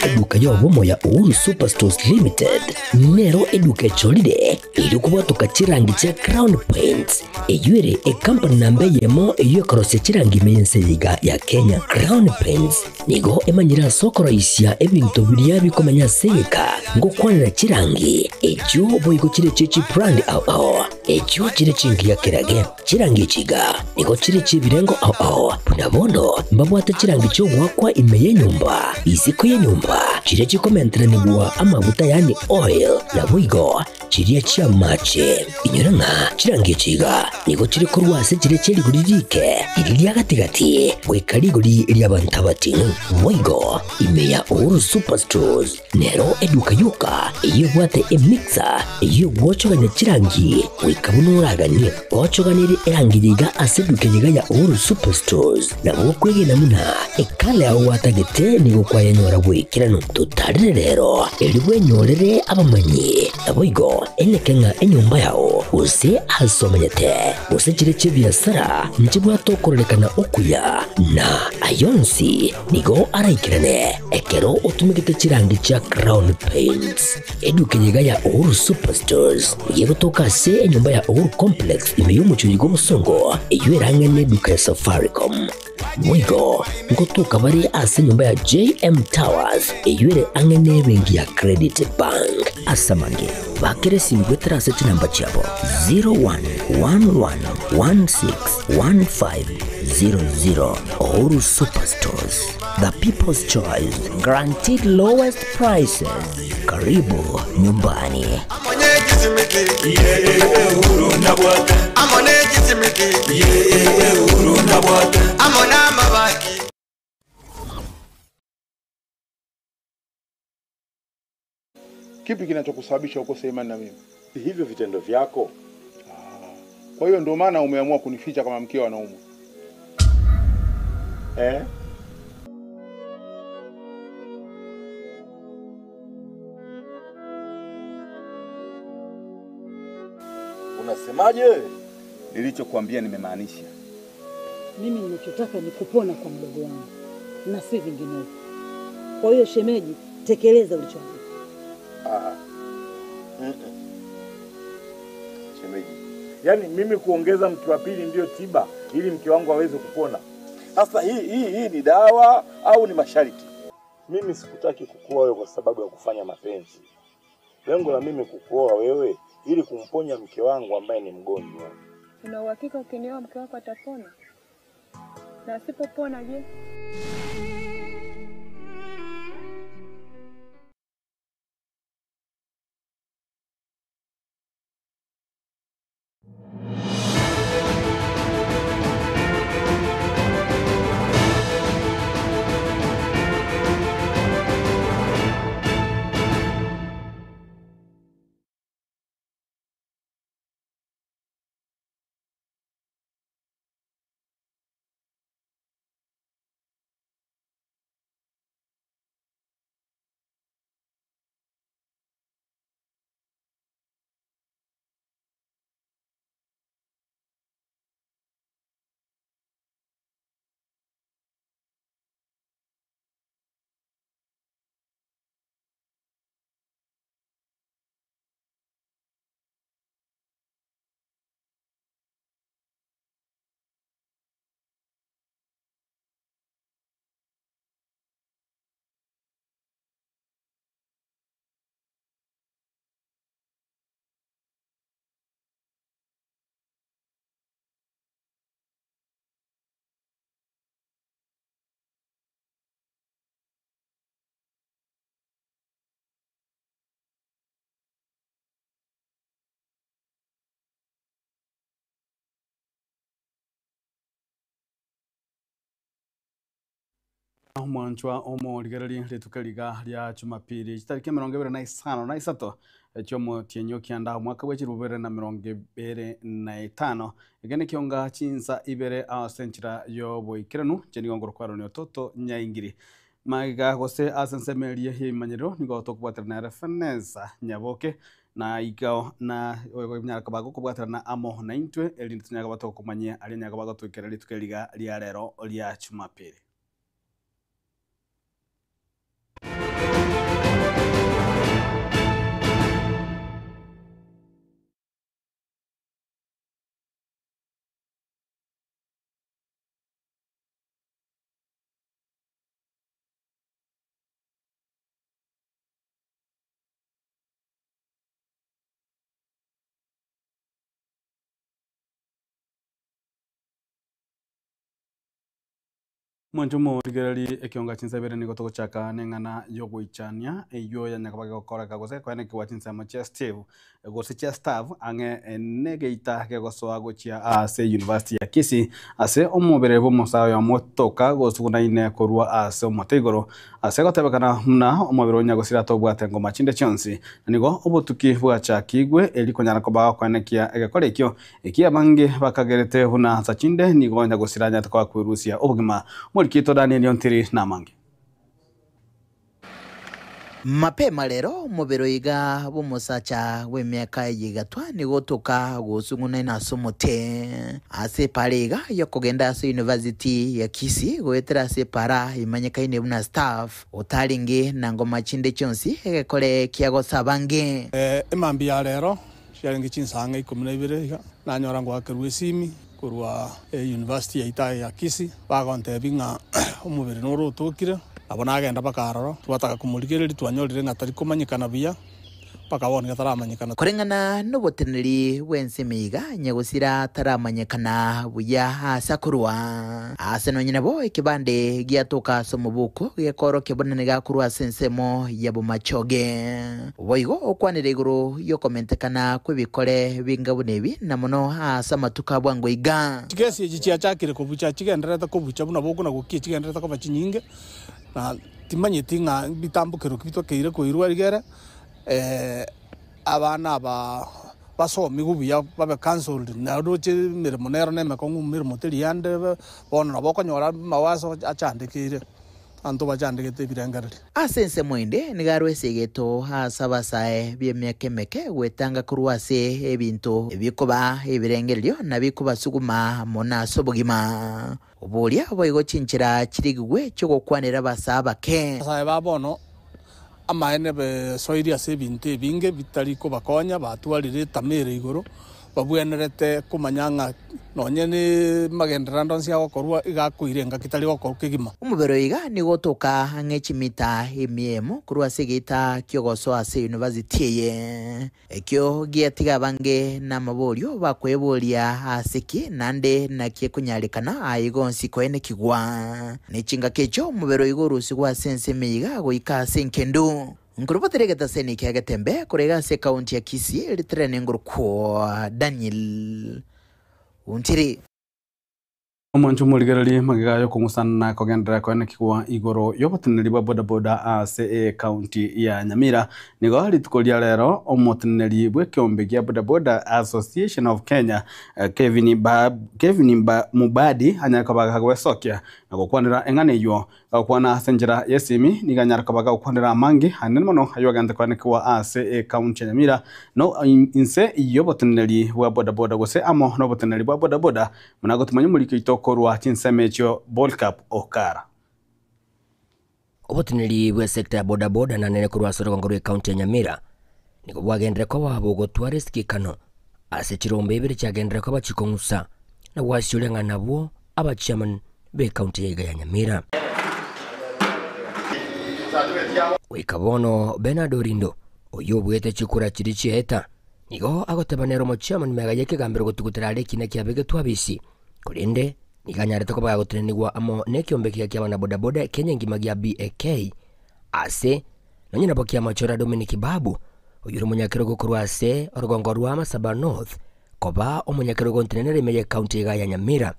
Eduka y'obomo ya Uhuru Superstores Limited nero eduka echorire erio kobwatoka chirangi chia Crown Paints, eyio ere ekampani namba eyemo eyio ekorosia chirangi ime y'ense eye iga ya Kenya. Crown Paints nigo emanyire ase okoroisia ebinto biria bikomenya ase egeka ngokwanera chirangi echio boigo chire chie chibrand ao ao echio chire chingiya kerage. Chirangi echi iga nigo chire chi'ebirengo ao ao, buna bono mbabwate chirangi chi'ogoakwa ime y'enyomba, isiko y'enyomba, chiria chikomenteranigwa amaguta yaani oil, naboigo chiria chi'amache. Inyora ng'a chirangi echi iga nigo chire korwa ase chiria chie rigori riike, riria ria gati-gati, goika rigori ri'abanto abating'u. Boigo ime ya Uhuru Superstores Nero eduka yoka eyio ebwate emixer eyio egwochogania chirangi goika buna oraganie. Gochoganerie erangi yiga ase eduka yiga ya Uhuru Superstores nabo okwegena buna ekala yao gwatagete nigo kwayenyora bwaikeranu. Totarire rero erio bwenyorere abamanyi naboigo eneke ng'a enyomba yao gose ase omenyete gose chire chi'ebiasara nchibwate okororekana okuya na ayonsi Nigo araikerane ekero otumegete chirangi chia Crown Paints. Eduka eye iga ya Uhuru Superstores nigo egotoka ase enyomba ya Uhuru Complex ime y'omochie oyo bw'obosongo eyio erang'ane eduka ya Safaricom. Boigo ngotoka bare ase enyomba ya JM Towers eyio ere ang'e n'ebenki ya Credit Bank. Ase amange, bakera esimi goetera ase chinamba chiabo 0111161500. Uhuru Superstores, the people's choice, guaranteed lowest prices. Karibu nyumbani. Kipi kinachokusababisha ukose imani na mimi? Hivyo vitendo vyako. Kwa hiyo ndio maana umeamua kunificha kama mkeo anaumwa. Eh? Unasemaje? Nilichokuambia nimemaanisha. Mimi ninachotaka ni kupona kwa mdogo wangu na si vinginevyo. Kwa hiyo shemeji, tekeleza ulichoambiwa. Ah. Mm -mm. Shemeji, yaani mimi kuongeza mke wa pili ndiyo tiba ili mke wangu aweze kupona? Sasa hii hii hii ni dawa au ni masharti? Mimi sikutaki kukuoa wewe kwa sababu ya kufanya mapenzi. Lengo la mimi kukuoa wewe ili kumponya mke wangu ambaye ni mgonjwa. Una uhakika ukinioa mke wako atapona? Na asipopona je? Omwanchwa omorigereria rituko riga ria Jumapili chitariki 23 chiomotienyi okianda omwaka bwa 2025 eke nekionga chinsa ibere ase enchera yoboikeranu inche nigo ngorokwarania ototo nyaingiri magega gose ase ensemo eria y'ebimanyerero nigo tokobwaterana ere Feneza Nyaboke na igo na onyara koba gokobwaterana amo naintwe erinde tonyare koba tokomanyia aria onyare koba gotoikera rituko riga ria rero ria Jumapili. Mwanche omorigererie ekionga chinsa ibere nigo togochaka neng'ana yogoichania eyio yanyakobage gokoreka gose koenekigwa chinsemo chia Steve gose chia staff ang'e negeita gegosoa gochia ase University ya Kisii ase omobere bw'omosae oyomo otoka gosugunaine korwa ase omote igoro ase gotebekana buna omobere o nyagosira tobwate ngoma chinde chionsi na nigo obotuki bwachakigwe eri konyara koba gokoenekia egekora ekio Eki abange bakagerete buna nsa chinde nigo nyagosira anyarete koba kwerusia obogima. Omoriki oito Danieli Ontiri namange. Mapema rero omobere oiga bw'omosacha bw'emiaka eye egatwa nigo otoka gosung'unaina ase omote ase epara iga y'okogenda ase University ya Kisii goetera ase epara emanyekaine buna Staff otarenge na ngoma chinde chionsi egekore kia gosa abange. Emambia ya rero Chiarenge chinsa ang'e ikomi na ibere iga, nanyora ngoakerwa esimi korwa eyunivasiti yaito aye ya Kisii, bagontebia ng'a omobere noro otokire. Nabo nagenda mpaka aroro, twataka komorigereria, twanyorire ng'a tari komanyekana buya, mpaka bono iga taramanyekana. Koreng'ana noboteneneri bw'ensemo iga, nyagosira taramanyekana buya aase akorwa. Aase nonye nabo ekebande giatoka ase omobuko gekoorokia buna nigo akorwa ase ensemo ya bomachoge. Boigo okwanire igoro y'okomentekana kw'ebikore binga buna ebi, na mono aase amatuko a bwango iga. Chigesi echi chiachakire kobucha, chigendererete kobucha buna bokuna gokia, chigendererete koba chinyinge, na timanyeti ng'a mbitambokero ki bitokeire koirwa rigere abana aba basomigwe buya babe counseled, na roche emeremo nero nemekong'u emeremo teri ande, bono nabo okonyora amawaso achandekeire. Abanto bachandegete ebirengererio. Ase ensemo ende nigo arwe esegeto ase abasae b'emiaka emeke gwetanga korwa ase ebinto bikobaa ebirengererio na bikobasuguma mono ase obogima. Oboria boigo chinchera chirigigwe chi'ogokwanera abasae abake. Abasae ba bono amaene besoirie ase ebinto ebinge bitari kobakonya, batwarire etama ere igoro, babwenerete komanya ng'a nonye nemagenderero ande onsi agokorwa iga akoira engaki tari gokorwa kegima. Omobere oyo iga nigo otoka ang'e chimita emia emo korwa ase egeita ki'ogosoa ase yunivasiti eye. Ekio giatiga abange namaborio bakweboria ase ki naende naki ekonyarekana aiga onsi koenekigwa. Ne chingaki echio omobere oiga orusigwe ase ense emeiga goika ase enkendu. Nkorobotera egetaseni kia Getembe korwa iga ase ekaunti ya Kisii riterene ngorokwo Daniel Ontiri. Omwancho omorigererie magega y'okong'usana na kogenderera koenekigwa igoro y'oboteneneri bwa bodaboda ase ecounty ya Nyamira. Nigo rituko ria rero omoteneneri bw'ekeombe gia Bodaboda Association of Kenya Kevin ba Kevin ba Mubadi anyare koba gagwesokia na gokwanera eng'ana eyio. Gagokwana ase enchera y'esimi nigo anyare koba gagokwanera amange anene mono ayio agente koenekigwa ase ecounty ya Nyamira no inse y'oboteneneri bwa bodaboda gose amo noboteneneri bwa bodaboda Buna gotumanya omoriki oito korwa chinsemo echio Bolkap Okara. Oboteneneri bw'esecta ya bodaboda na nere korwa ase orogongo rw'ecounty ya Nyamira nigo bwagenderere koba bogotwara esigekano ase chirombe ibere chiagenderere koba chikong'usa na gwasioria ng'a nabwo abachairman b'ecounty yaiga ya Nyamira. Goika bono Bernard Orindo oyio obuete chikura chiria chiaeta Nigo agoteba nere omochiamani magega y'ekegambero gotugutera are ekina kiabegetwe abisi, korende nigo anyarete koba gagotenenigwa amo nekiombe ekiya ki'abanabodaboda Kenya engima gia BAK ase nonye nabo kiamochora Dominic Babu oyio ore omonyakerogo korwa ase orogongo rwa Masaba North koba omonyakerogo ontenenere ime y'ecounty iga ya Nyamira.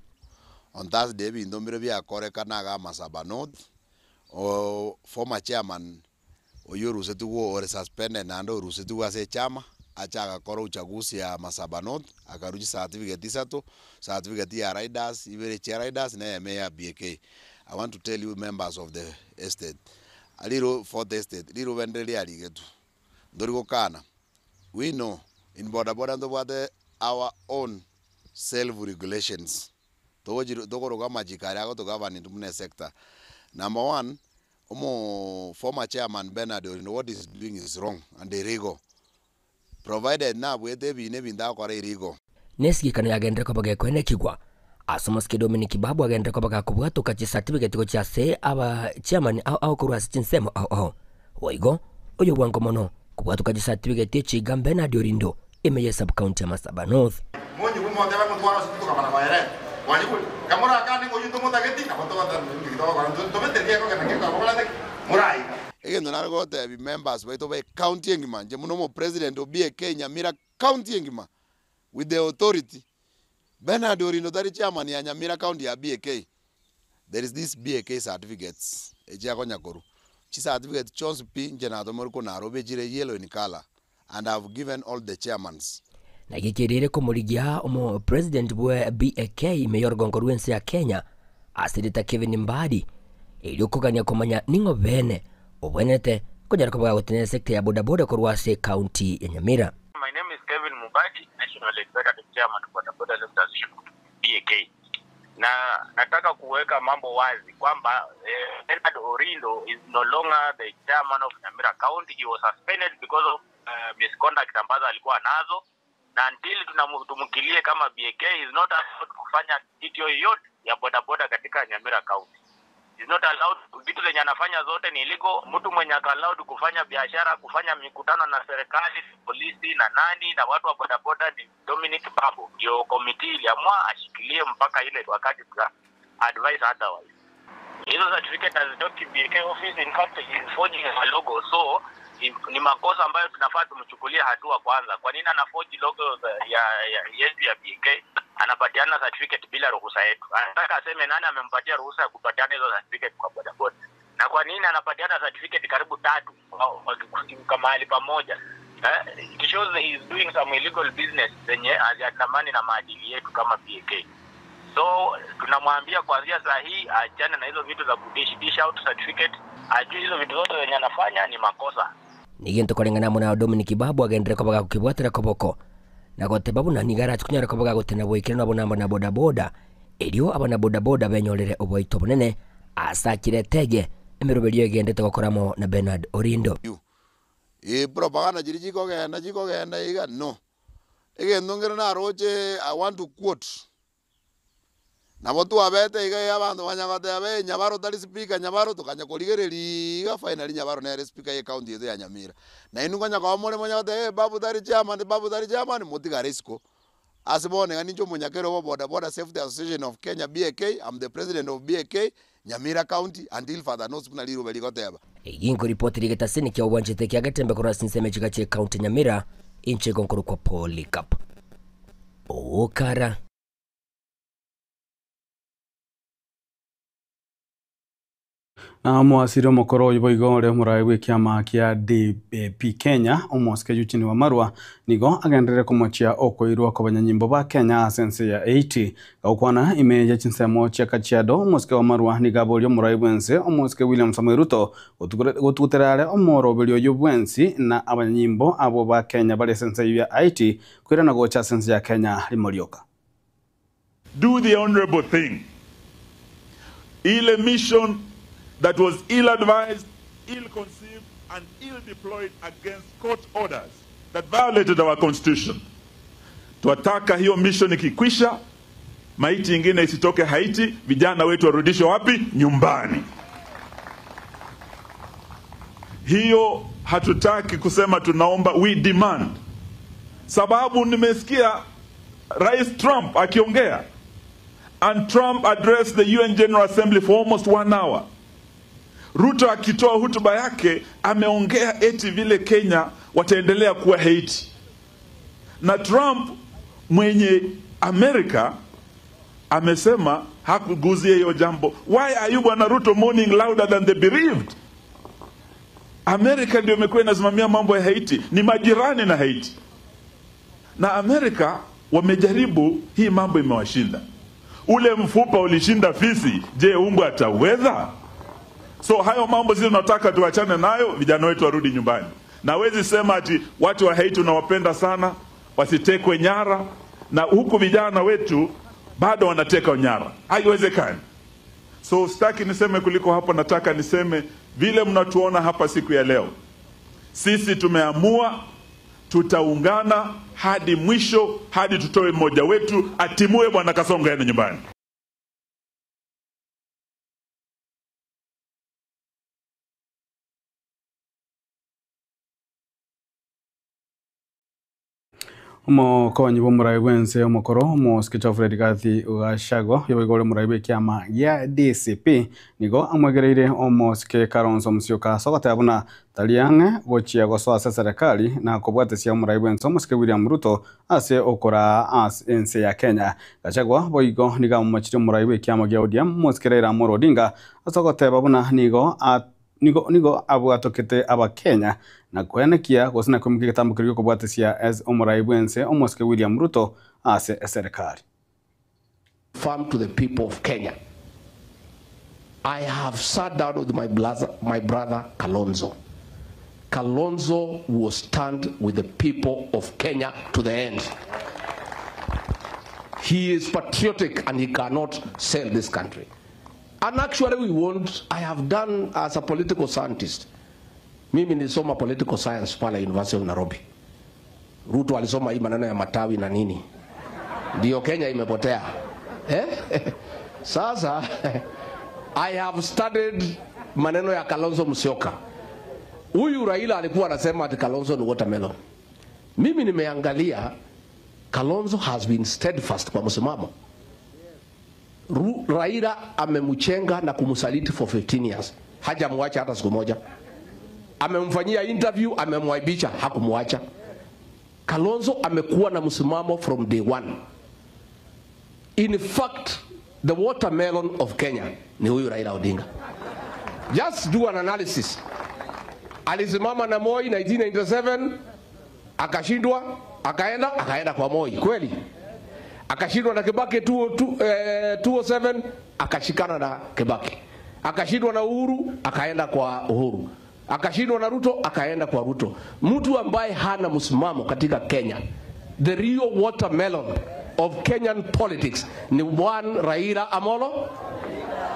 On Thursday ebinto mbire biakorekana iga Masaba North, o former chairman Oyio orusetigwe ore suspended naende orusetigwe ase echama, ache agakora uchaguzi ya Masaba North, akarua chicertificate isato, certificate ya riders, ibere chia riders na eyemo eya BAK. I want to tell you members of the estate, riru fourth estate, riruba ndire riarigetwe, ntori gokana, we know in boda boda ntobwate our own self regulations, togochi tokoroka amachiko aria agotogovern intwe buna esector. Number one, Omo former chairman Bernard Orino what is doing is wrong and illegal provided nabuete ebina ebinto agokora illegal. Nesigekano yagenderere koba gekoenekigwa ase omosike Dominic Babu agenderere koba gakobwatoka chicertificate gochia ase aba chairman ao ao korwa ase chinsemo ao ao. Boigo oyo bwango mono kobwatoka chicertificate echi iga Bernard Orindo ime ye sub county ya Masaba North. Monyigwe motebe ng'o tware ase titokamana noere. Mwanyigure? Kamorakane ng'a oyio ntomotageti, nabo togoteba ninki togokora, ntobete riekogenda nki ekero ki? Moraiga. Egento nare gotebia members baito ba ecounty engima, inche buna omopresident o BAK Nyamira county engima with the authority, Bernard Orindo tari chairman ya Nyamira county ya BAK, there is this BAK certificates echi akonya korwa. Chicertificate chionsi pi inche natomirwe korwa Nairobi chire yellow in colour and I have given all the chairmans. Na gekerire komorigia omo president bwe BAK ime y'orugongo rw'ense ya Kenya asereta Kevin Mbadi erio kogania komanya ning'o bene obwenerete konyara koba gagotenena esecta ya bodaboda korwa ase ecounty ya Nyamira. My name is Kevin Mubadi, National Executive Chairman Boda Boda Sector Association BAK. Na nataka kuweka mambo wazi kwamba eh, Bernard Orindo is no longer the chairman of Nyamira County. He was suspended because of uh, misconduct ambazo alikuwa nazo na until tumkilie kama BAK is not allowed kufanya kitu yoyote ya bodaboda katika Nyamira County. Is not allowed. Vitu zenye anafanya zote ni illegal. Mtu mwenye ako allowed kufanya biashara, kufanya mikutano na serikali, polisi na nani na watu wa bodaboda ni Dominic Babu. Ndio committee iliamua ashikilie mpaka ile wakati tuta advise otherwise. Hizo certificate hazitoki BK office, in fact he is forging a logo so ni makosa ambayo tunafaa tumchukulie hatua kwanza. Kwa nini ana forge logo ya, ya yetu ya BK? Anapatiana certificate bila ruhusa yetu. Anataka aseme nani amempatia ruhusa ya kupatiana hizo certificate kwa bodaboda, na kwa nini anapatiana certificate karibu tatu kwa mahali pamoja? Eh, it shows he is doing some illegal business zenye haziandamani na maadili yetu kama BK. So tunamwambia kuanzia saa hii aachane na hizo vitu za kudish dish out certificate, ajue hizo vitu zote zenye anafanya ni makosa. Nigento koreng'ana amo na Dominic Babu agenderere koba gakokibwatera koboko na goteba buna nigo arache konyara koba gagotena boikeranu abwo namba na bodaboda erio abana bodaboda benyorere oboito obonene ase akire etege emeroberio egendete gokora amo na Bernard Orindo. Ee propaganda chiria chikogenda chikogenda iga no. Egento nkere naroche I want to quote, nabo twabete iga iga abanto banya goteba eh Nyabaro tari speaker Nyabaro tokanya korigereria iga finally Nyabaro nere speaker ye county yaito ya Nyamira. Nainwe konya koba more monya goteba eh Babu tari chairman Babu tari chairman motigare isiko. Ase bono iga ninche omonyakeri obo boda boda safety association of Kenya BAK, I'm the president of BAK Nyamira county until further notice buna rirobe rigoteba. Eyio nkoripoti rigetasini kia obwanchete kia Getembe korwa ase ensemo echiga chie county Nyamira, inche igo nkorokwa Polycarp Okara. Na omoasiri omokoro oyo boigo ore omoraai bw'ekiama kia DAP Kenya, omosike Eugene Wamalwa, nigo agenderere komochia okoirwa kw'abanyanyimbo ba Kenya ase ense ya Haiti. Gagokwana ime ye chinsemo chia Kajiado, omosike Wamalwa nigo aboria omoraai bw'ense omosike William Samoei Ruto gotugutera are omoroberi oyio bwensi na abanyanyimbo abwo ba Kenya bare ase ense eyio ya Haiti koirana gocha ase ense ya Kenya rimo rioka. Do the honorable thing. Ile mission that was ill advised, ill conceived and ill deployed against court orders that violated our constitution. Twataka hiyo mission ikikwisha, maiti ingine isitoke Haiti, vijana wetu warudishwe wapi? Nyumbani. Hiyo hatutaki kusema tunaomba, we demand. Sababu nimesikia Rais Trump akiongea and Trump addressed the UN General Assembly for almost one hour. Ruto akitoa hotuba yake ameongea eti vile Kenya wataendelea kuwa Haiti, na Trump mwenye Amerika amesema hakuguzia hiyo jambo. Why are you Bwana Ruto mourning louder than the bereaved? Amerika ndio imekuwa inasimamia mambo ya Haiti, ni majirani na Haiti, na Amerika wamejaribu hii mambo imewashinda. Ule mfupa ulishinda fisi, je, ungu ataweza? So hayo mambo sisi tunataka tuachane nayo, vijana wetu warudi nyumbani. Na wezi sema ati watu wa Haiti unawapenda sana, wasitekwe nyara, na huku vijana wetu bado wanateka nyara. Haiwezekani. So sitaki niseme kuliko hapo, nataka niseme vile mnatuona hapa siku ya leo, sisi tumeamua tutaungana hadi mwisho, hadi tutoe mmoja wetu atimue Bwana Kasongo aende nyumbani. Omokonyi bw'omorai bw'ense omokoro omosike Geoffrey Rigathi Gachagua oyoboigo ore omorai bw'ekiama gia DCP nigo amwegereire omosike Kalonzo Musyoka ase ogoteba buna tari ang'e gochia gosoa ase eserekari na kobwatesia omorai bw'ense omosike William Ruto ase okoraa ase ense ya Kenya. Gachagua boigo nigo amomochirie omorai bw'ekiama gia ODM omosike Raila Amolo Odinga ase ogoteba buna nigo nigo nigo abwatokete Abakenya na koenekia gose na koimokia egetambo keria gi'okobwatesia as omorai bw'ense omosike William Ruto ase eserekari. Firm to the people of Kenya. I have sat down with my brother, my brother Kalonzo. Kalonzo will stand with the people of Kenya to the end. He is patriotic and he cannot sell this country. And actually we won't, I have done as a political scientist. Mimi nilisoma political science pale University of Nairobi. Ruto alisoma hii maneno ya matawi na nini, ndio Kenya imepotea eh? Sasa I have studied maneno ya Kalonzo Musyoka. Huyu Raila alikuwa anasema ati Kalonzo ni watermelon. Mimi nimeangalia Kalonzo has been steadfast kwa msimamo. Raila amemchenga na kumsaliti for 15 years, hajamwacha hata siku moja. Amemfanyia interview, amemwaibisha, hakumwacha. Kalonzo amekuwa na msimamo from day one. In fact, the watermelon of Kenya ni huyu Raila Odinga. Just do an analysis. Alisimama na Moi 1997 akashindwa, akaenda akaenda kwa Moi kweli, akashindwa na Kibaki 202, 207 akashikana na Kibaki, akashindwa na Uhuru akaenda kwa Uhuru, akashindwa na Ruto akaenda kwa Ruto. Mtu ambaye hana msimamo katika Kenya, the real watermelon of Kenyan politics ni one Raila Amolo.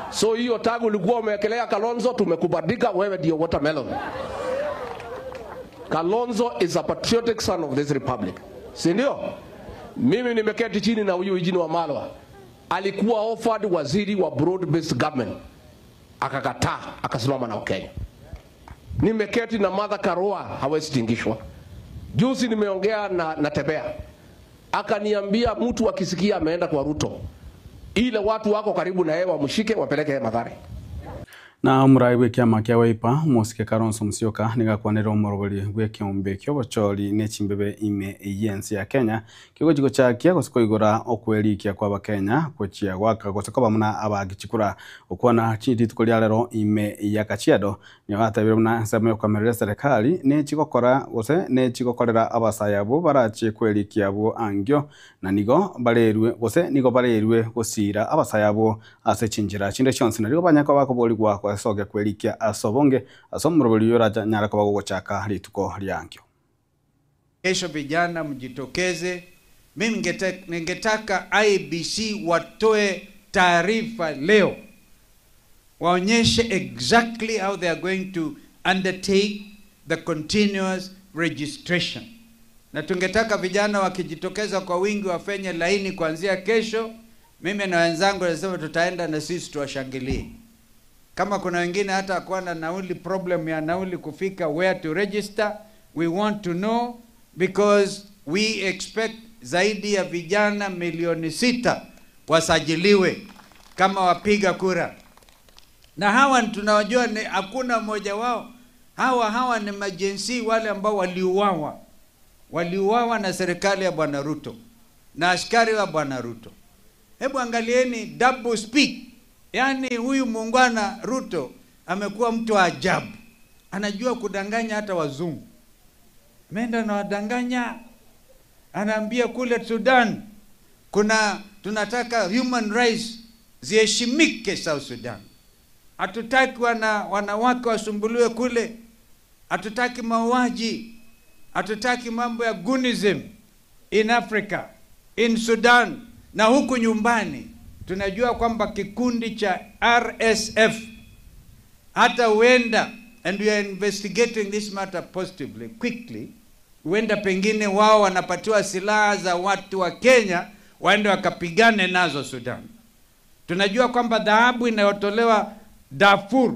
So hiyo tagu ulikuwa umewekelea Kalonzo, tumekubadika, wewe ndio watermelon. Kalonzo is a patriotic son of this republic, si ndio? Mimi nimeketi chini na huyu Eugene Wamalwa, alikuwa offered waziri wa broad based government, akakataa, akasimama na Wakenya. Nimeketi na Martha Karua, hawezi tingishwa. Juzi nimeongea na, na Tebea, akaniambia mtu akisikia ameenda kwa Ruto, ile watu wako karibu na yeye wamshike wapeleke yeye Mathare. Na omorai bw'ekiama kia Wiper omosike Kalonzo Musyoka nigo akwanire omorobori bw'ekeombe kia obochori na echimbebe ime y'ense ya Kenya kigochi gochakia gose koigora okwerikia kwa abakenya gochia gwaka gose koba muna abagichikura okwana rituko ria rero ime ya Kajiado nigo atabire buna ensemo yokomerera serikali nechigokora gose nechigokorera abasaya abo barachie kwerikia abwo angio na nigo barerwe gose nigo barerwe gosira abasaya abo ase chinchera chinde chionsi na nigo banyaka bakoborigwa gwasoke kwerikia ase obonge ase omorobori oyo nyara koba gogochaka rituko riangio. Kesho vijana mjitokeze. Mimi ningetaka IEBC watoe taarifa leo, waonyeshe exactly how they are going to undertake the continuous registration, na tungetaka vijana wakijitokeza kwa wingi wafenye laini kuanzia kesho. Mimi na wenzangu nasema tutaenda na sisi tuwashangilie. Kama kuna wengine hata hakuwa na nauli, problem ya nauli kufika where to register, we want to know because we expect zaidi ya vijana milioni 6 wasajiliwe kama wapiga kura, na hawa tunawajua ni hakuna mmoja wao. Hawa ni majensi wale ambao waliuawa na serikali ya Bwana Ruto na askari wa Bwana Ruto. Hebu angalieni double speak. Yaani huyu muungwana Ruto amekuwa mtu wa ajabu, anajua kudanganya hata wazungu. Ameenda na wadanganya, anaambia kule Sudan kuna tunataka human rights ziheshimike South Sudan, hatutaki wanawake wasumbuliwe kule, hatutaki mauaji, hatutaki mambo ya gunism in Africa, in Sudan. Na huku nyumbani tunajua kwamba kikundi cha RSF hata huenda, and we are investigating this matter positively quickly, huenda pengine wao wanapatiwa silaha za watu wa Kenya waende wakapigane nazo Sudan. Tunajua kwamba dhahabu inayotolewa Darfur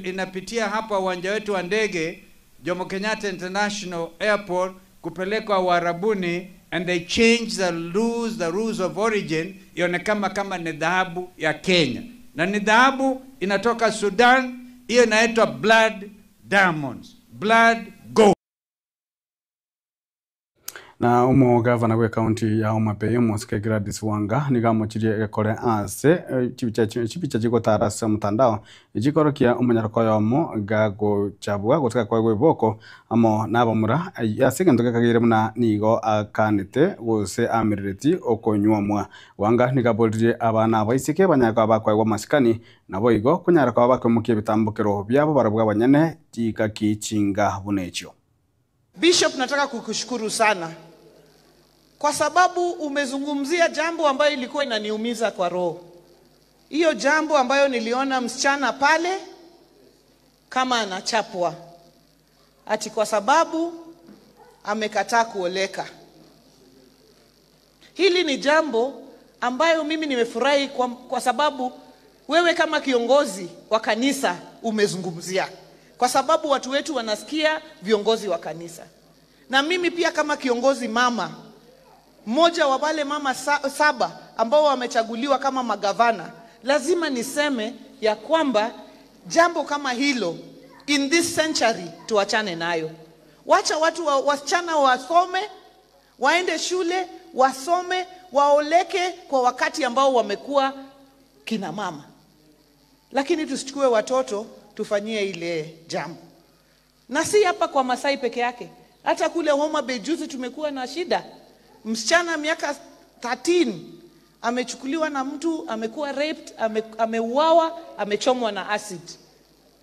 inapitia hapa uwanja wetu wa ndege Jomo Kenyatta International Airport kupelekwa Uarabuni and they change the rules, the rules of origin ionekana kama ni dhahabu ya Kenya, na ni dhahabu inatoka Sudan, hiyo inaitwa blood diamonds, blood gold. Na omogavana bwe county ya Homa Bay omosike Gladys Wanga nigo amochirie egekore ase eh, chibicha chibicha chigotara ase omotandao echikorokia omonyaroko oyomo gagochabwa gose gakoegwa eboko amo na abamura ase egento gekageire buna nigo akanete gose aamerereti okonywomwa. Wanga nigo aboririe abana abaiseke banyare koba bakoegwa amasikani nabo igo konyara koba bakoimokia ebitambokero biabo barabwo abanyene chigaki chinga buna echio. Bishop, nataka kukushukuru sana kwa sababu umezungumzia jambo ambayo ilikuwa inaniumiza kwa roho. Hiyo jambo ambayo niliona msichana pale kama anachapwa ati kwa sababu amekataa kuoleka. Hili ni jambo ambayo mimi nimefurahi kwa, kwa sababu wewe kama kiongozi wa kanisa umezungumzia, kwa sababu watu wetu wanasikia viongozi wa kanisa, na mimi pia kama kiongozi mama, mmoja wa wale mama saba ambao wamechaguliwa kama magavana, lazima niseme ya kwamba jambo kama hilo in this century tuachane nayo. Wacha watu wa, wasichana wasome, waende shule, wasome, waoleke kwa wakati ambao wamekuwa kina mama, lakini tusichukue watoto tufanyie ile jambo. Na si hapa kwa Masai peke yake, hata kule Homa Bay juzi tumekuwa na shida. Msichana miaka 13 amechukuliwa na mtu, amekuwa raped, ame, ameuawa, amechomwa na acid.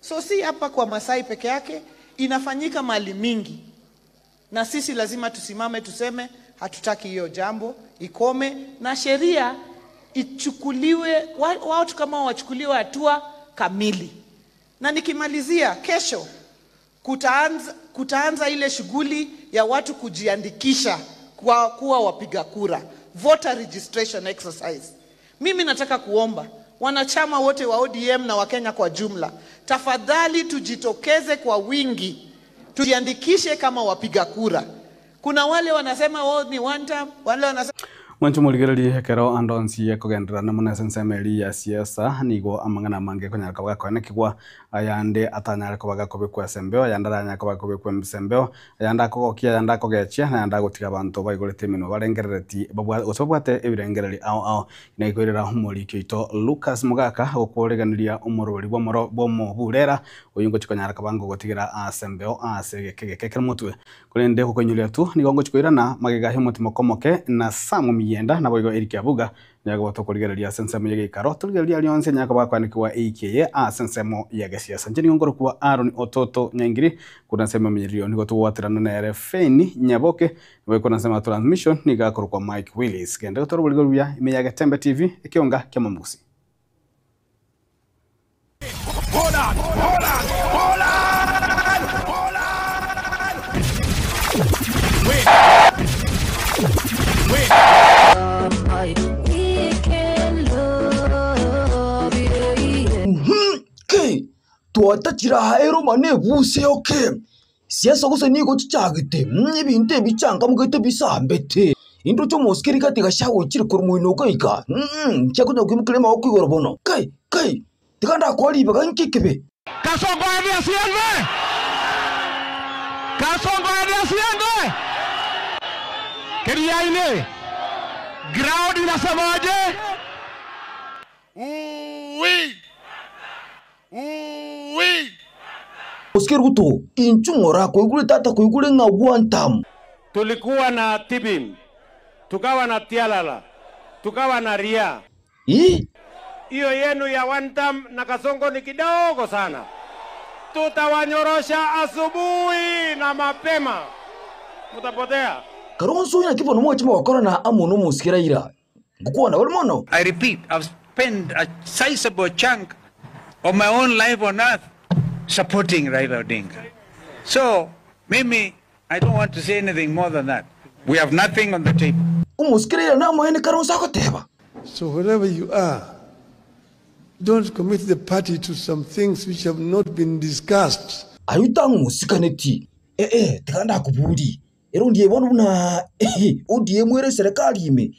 So si hapa kwa Masai peke yake, inafanyika mahali mingi, na sisi lazima tusimame tuseme hatutaki hiyo jambo ikome, na sheria ichukuliwe, watu kama wachukuliwe hatua kamili. Na nikimalizia, kesho kutaanza, kutaanza ile shughuli ya watu kujiandikisha kwa kuwa wapiga kura, voter registration exercise. Mimi nataka kuomba wanachama wote wa ODM na Wakenya kwa jumla, tafadhali tujitokeze kwa wingi, tujiandikishe kama wapiga kura. Kuna wale wanasema oh, ni one term, wale wanasema Mwancho morigererie ekero ande onsi ekogenderana mono ase ensemo eria ya siasa nigo amang'ana amange ekonyara koba gakoenekigwa ayande atanyare koba gakobekwa ase embeo ayande aranyare koba gakobekwa ase embeo ayande akogokia ayande akogechia na ayande agotiga abanto baigorete emenwa barengerereti gose babwate ebirengereri ao ao. Naikoirera omoriki oito Lucas Mogaka gokworeganiria omorori bwa omoburera oyo ngochi konyara koba ngogotigera ase embeo ase egeke geke ekero motwe korende gokoinyuria tu nigo ngochi koirana magega ya omotimo komoke na Samu Miyenda nabo igo Eric Abuga nyago tokorigereria ase ensemo ya geikaro torigereria rionse nyako bakwandikiwa eikeye ase ensemo ya gesiasa nche nigo ngorokwa Aaron Ototo Nyaingiri kuna nsemo emenyerio nigo togwaterana nere Feni Nyaboke nigo kuna nsemo ya transmission nigo akorokwa Mike Willis gende gotwara oborigo buya ime ya Getembe TV ekionga kia Mamusi. Hold on, hold on, hold on, hold on. Wait. Wait. Ke twatachira eroma nebuse oke siasa gose nigo chichagete ebinto ebichangamugete bisambete into chomosikeri gati gashagochire korwa moino okoika chiakonya koimokera emagoko igoro bono kai kai tiga ndakora ribaga nkekebe. Kasongo aende asiende? Kasongo aende asiende? Keriaini, ground inasemaje? Uwi. Uwi. Osikeri Ruto inchu ng'ora koigure tata koigure ng'a one term. Tulikuwa na Tibim, tukawa na Tialala, tukawa na Ria. Hiyo yenu ya one term na Kasongo ni kidogo sana. Tutawanyorosha asubuhi na mapema, mutapotea. Kalonzo naki bono mwachima gokora na amo nomosikera ira ngokwana bari mono. I repeat, I've spent a sizable chunk of my own life on earth supporting Raila Odinga. So, mimi, I don't want to say anything more than that. We have nothing on the table. Omosikera ira namoene Kalonzo agoteba. So wherever you are, don't commit the party to some things which have not been discussed. Ayutang musikaneti. Eh eh, tiga ndakuburi. Ere ondie bono buna ODM ere eserekari ime,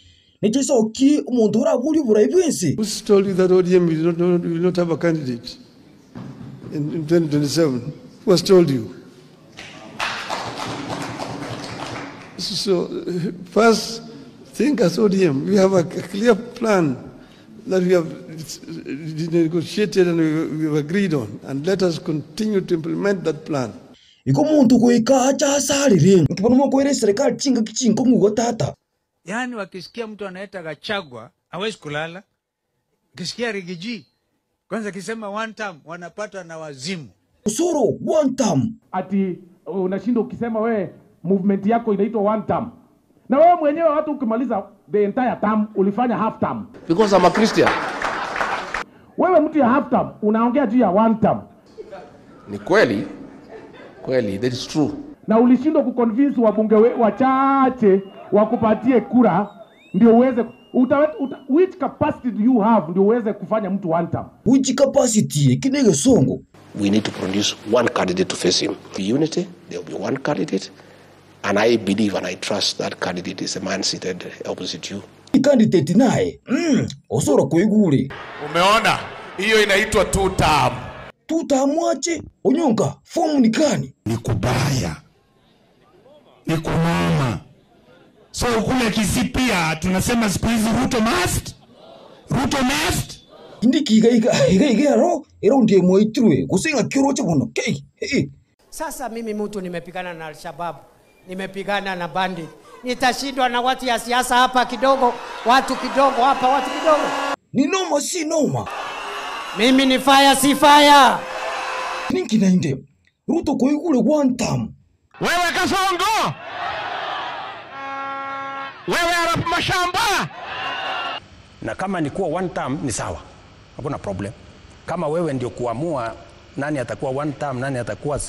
nechisoki omonto oraborie oborai bw'ense. Who told you that ODM will not, will not have a candidate in, in 2027? Who has told you? So, first, think as ODM. We have a, a clear plan that we have negotiated and we have agreed on, and let us continue to implement that plan. Igo omonto goika ache asarere. Inki bono mokoira eserekari chingaki chinkong'u igo tata? Yaani wakisikia mtu anaita Gachagua hawezi kulala. Ukisikia Rigiji kwanza akisema one term wanapatwa na wazimu. Osoro one term. Ati unashinda ukisema we movement yako inaitwa one term, na wewe mwenyewe hata ukimaliza the entire term ulifanya half term. Because I'm a Christian. Wewe mtu ya half term unaongea juu ya one term Ni kweli kweli, that is true. na ulishindwa kuconvince wabunge wachache wakupatie kura ndio uweze uta, uta, which capacity do you have ndio uweze kufanya mtu one term? Which capacity kine gesongo. We need to produce one candidate to face him. The unity, there will be one candidate, and I believe and I trust that candidate is the man seated opposite you. Candidate naye Osoro koigure. Umeona, hiyo inaitwa two term. Two term ache Onyonka, fomu ni gani? Ni kubaya, ni kunoma. So kule Kisii pia tunasema siku hizi Ruto must, Ruto must. Indiki iga iga iga iga ro ero ndiye moitirwe gusinga kiroche bono kei hey. Sasa mimi mtu nimepigana na Al-Shabaab, nimepigana na bandit, nitashindwa na watu ya siasa hapa kidogo, watu kidogo hapa, watu kidogo. Ni noma si noma. Mimi ni fire si fire. Ninki na inde Ruto koigure one term. Wewe Kasongo, wewe Arap Mashamba. Na kama ni kuwa one term ni sawa, hakuna problem. Kama wewe ndio kuamua nani atakuwa one term, nani atakuwa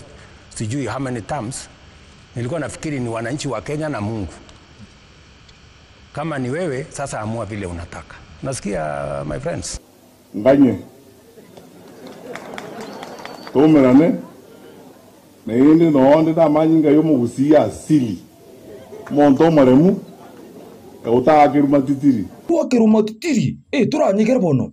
sijui how many terms, nilikuwa nafikiri ni wananchi wa Kenya na Mungu. Kama ni wewe sasa, amua vile unataka. Nasikia my friends. Nganye tumerane naende noonde namanyinga yomogusia asili monto omoremu egotaakiruma titiri Twakiruma titiri turanyigera bono.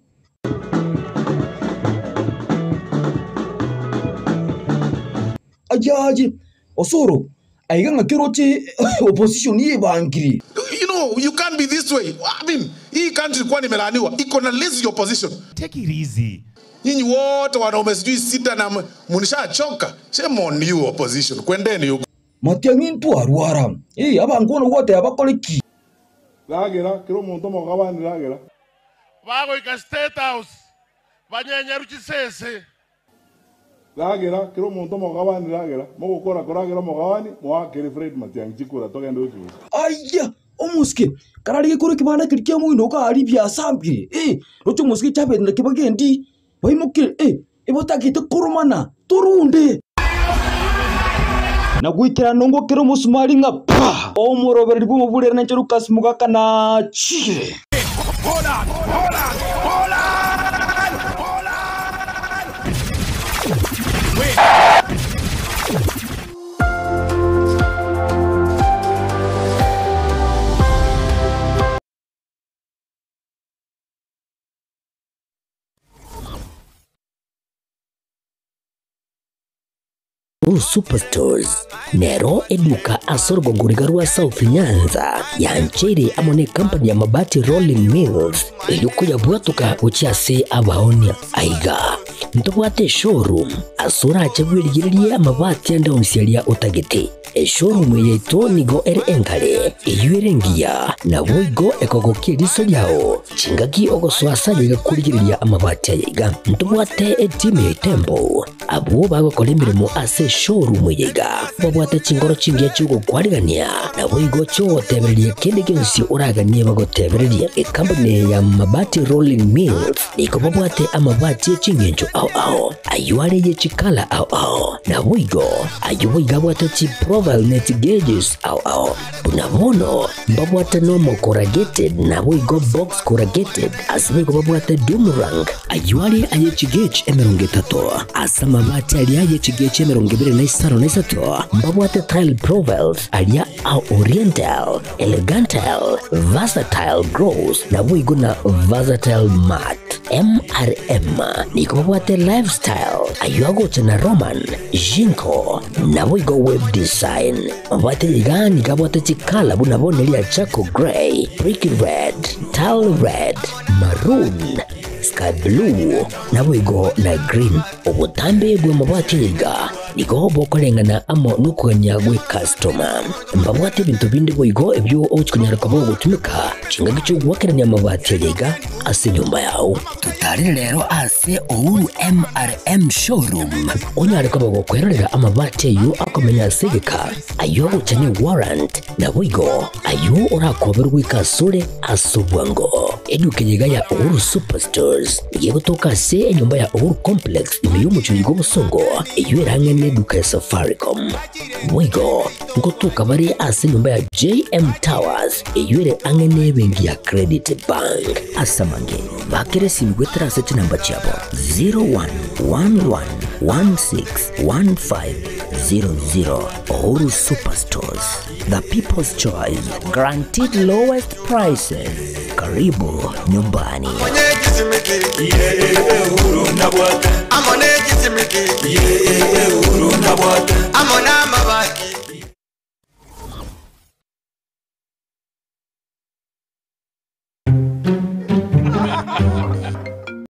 Ajaje Osoro aiga ng'akiroche opposition yebangiri. You know, you can't be this way. I mean, hii country kwani imelaaniwa, iko na lazy opposition. Take it easy. Nyinyi wote wanaume sijui sita na mnishachoka. Shame on you opposition. Kwendeni huko. Matiang'i ntwarwara. Abangona gwote abakoreki. Ragera kiro omonto omogabani ragera. Bagoika State House banyenyeru chisese. Ragera kiro omonto omogabani ragera. Mogokora koragera omogabani moakere Fred Matiang'i chikura togende ochuo. Aya omusike karari gikoro kibanda kiri kia moino kari biasambire. Rocho musike chabetire kibagendi. Baimokire ebotakite koromana torunde. Na gwikira nongo kero musumari ng'a pa omorobereri bw'omoburere na Lucas Mugaka na chire. Hold on, hold on, hold on, hold on. Wait. Superstores nero eduka asorogogoriga rwa South Nyanza yanchere amo ne company ya Mabati Rolling Mills eriokuya bwatuka gochiase abaonia aiga ntobwate showroom asora bwerigererie amabati ande onsiaria otagete eshowroom yaito nigo ere enkare eyuere ngiya na boigo ekogokia eriso riao chingaki ogosoasa yegakurigereria amabati ayaiga ntobwate etimu ya itembo abwo bagokora emirimo ase showroom yaiga babwate chingoro chingiya chiogokwarigania na boigo chiogotebereria kende gionsi oraganie bagotebereria ekampani ya Mabati Rolling Mills niko babwate amabati echingencho ao ao ao aywo are ye chikala ao ao naboigo aywo boigo abwate chiprofile ne chigeges ao ao buna bono mbabwate normal corrugated naboigo box corrugated ase boigo babwate doomerang aywo are aye chigauge emerongo etato ase amabati aria aye chigauge emerongo ebere na isano na isato mbabwate tile profiles aria a oriental elegantal versatile gross naboigo na versatile mat MRM nigo babwate lifestyle aywo agocha na Roman Jinko naboigo web design mabwate iga nigo abwate chikala buna bono eria charcoal grey brick red tile red maroon sky blue naboigo na green obotambe bw'amabati iga nigo bokoreng'ana amo nokogania gwe customer mbabwate ebinto binde boigo ebio ogochikonyara koba ogotumeka chingaki chiogwakerania amabati aya iga ase enyomba yao. Totarire rero ase Uhuru MRM showroom onyare koba gokwerorera amabati ayio akomenya ase egeka ayio agocha ne warrant naboigo ayio orakoberwe goika asore ase obwango. Eduka eye iga ya Uhuru Superstores nigo egotoka ase enyomba ya Uhuru Complex ime y'omochie oyo bw'obosongo eyio ere ang'e neduka ya Safaricom. Boigo ngotoka bare ase enyomba ya JM Towers eyio ere ang'e nebenki ya Credit Bank. Ase amange, bakera esimi goetera ase chinamba chiabo 0111161500. Uhuru Superstores, the people's choice, guaranteed lowest prices. Karibu nyumbani.